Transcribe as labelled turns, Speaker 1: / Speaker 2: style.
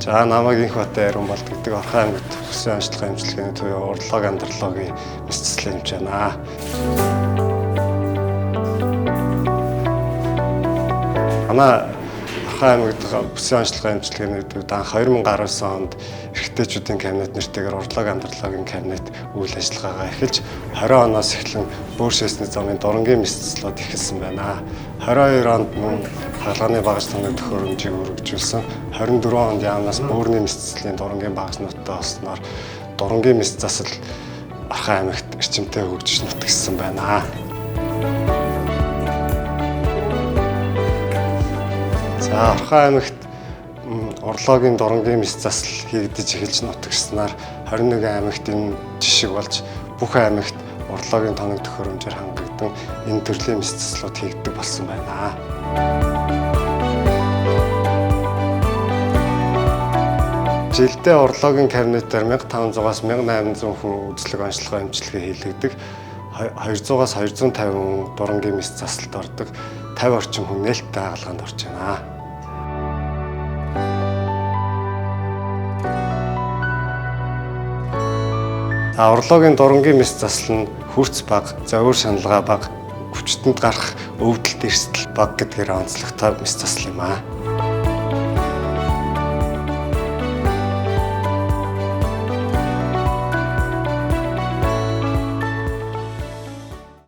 Speaker 1: За намайг Инхбат Ариун болд гэдэг Орхон аймагт бүсийн онцлог эмчилгээний төвийн уролог андрологийн мэс заслын эмч байна. Манай Орхон аймагт бүсийн онцлог эмчилгээний төвд анх 2019 онд эрэгтэйчүүдийн кабинет нэртэйгээр уролог андрологийн кабинет үйл ажиллагаагаа эхэлж 20 оноос эхлэн бөөр шээсний замын дурангийн мэс заслууд эхэлсэн байна. 22 онд мөн хагалгааны багаж тоног төхөөрөмжийг өргөжүүлсэн. 24 онд яамнаас бөөрийн мэс заслын дурангийн багаж нуттай болсноор дурангийн мэс засал Орхон аймагт эрчимтэй хөгжиж нутагссан байна. За Орхон аймагт урлагийн дурангийн мэс засал хийгдэж эхэлж нутагснаар 21 аймагт энэ жишг болж бүх аймагт урлагийн тоног төхөөрөмжөөр хангагдан энэ төрлийн мэс заслууд хийгддэг болсон байна. Жилдээ урлагийн кабинетээр 1500-аас 1800 хүн үзлэг онцлогоо эмчилгээ хийлгэдэг. 200-аас 250 хүн дурангийн мэс засалд ордог. 50 орчим хүн нээлттэй хагалгаанд орж байна. За урлагийн дурангийн мэс засал нь хөрц бага, зовир шаналгаа бага, хүчтэнд гарах өвдөлт эрсдэл бага гэдгээр онцлогтой мэс засал юм аа.